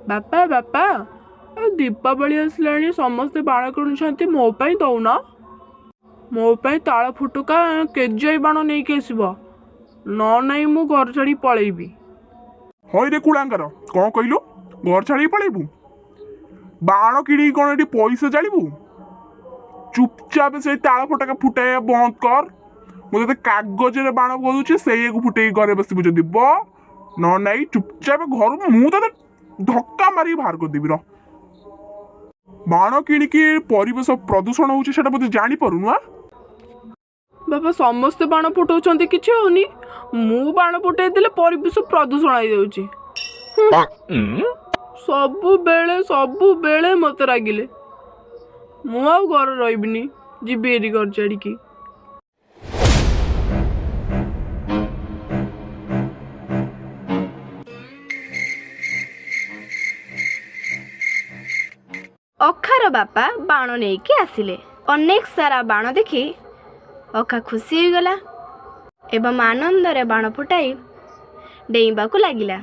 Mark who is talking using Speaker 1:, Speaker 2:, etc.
Speaker 1: ବାପା ବାପା, ଆଉ ଦୀପାବଳି ଆସିଲାଣି, ସମସ୍ତେ ବାଣ କିଣୁଛନ୍ତି, ମୋ ପାଇଁ ଦଉନ। ମୋ ପାଇଁ ତାଳ ଫୁଟୁକା କେଜାଇ ବାଣ ନେଇକି ଆସିବ, ନ ନାଇଁ ମୁଁ ଘର ଛାଡ଼ି ପଳେଇବି।
Speaker 2: ହଇରେ କୁଳାଙ୍ଗାର, କ'ଣ କହିଲୁ? ଘର ଛାଡ଼ିକି ପଳେଇବୁ? ବାଣ କିଣିକି କ'ଣ ଏଠି ପଇସା ଜାଳିବୁ? ଚୁପଚାପ ସେଇ ତାଳ ଫଟକା ଫୁଟାଇବା ବନ୍ଦ କର। ମୁଁ ତତେ କାଗଜରେ ବାଣ ଦଉଛି, ସେଇଆକୁ ଫୁଟେଇକି ଘରେ ବସିବୁ ଯଦି ବ, ନ ନାଇଁ ଚୁପଚାପ ଘରୁ ମୁଁ ତତେ ଧକ୍କା ମାରିକି ବାହାର କରିଦେବି। ର ବାଣ କିଣିକି ପରିବେଶ ପ୍ରଦୂଷଣ ହଉଛି, ସେଟା ବୋଧେ ଜାଣିପାରୁନୁ? ଆ
Speaker 1: ବାପା, ସମସ୍ତେ ବାଣ ଫୁଟଉଛନ୍ତି, କିଛି ହଉନି, ମୁଁ ବାଣ ଫୁଟେଇ ଦେଲେ ପରିବେଶ ପ୍ରଦୂଷଣ ହେଇଯାଉଛି। ସବୁବେଳେ ସବୁବେଳେ ମୋତେ ରାଗିଲେ। ମୁଁ ଆଉ ଘରେ ରହିବିନି, ଯିବି ଏଠି ଘର ଛାଡ଼ିକି।
Speaker 3: ଅଖାର ବାପା ବାଣ ନେଇକି ଆସିଲେ। ଅନେକ ସାରା ବାଣ ଦେଖି ଅଖା ଖୁସି ହୋଇଗଲା ଏବଂ ଆନନ୍ଦରେ ବାଣ ଫୁଟାଇ ଡେଇଁବାକୁ ଲାଗିଲା।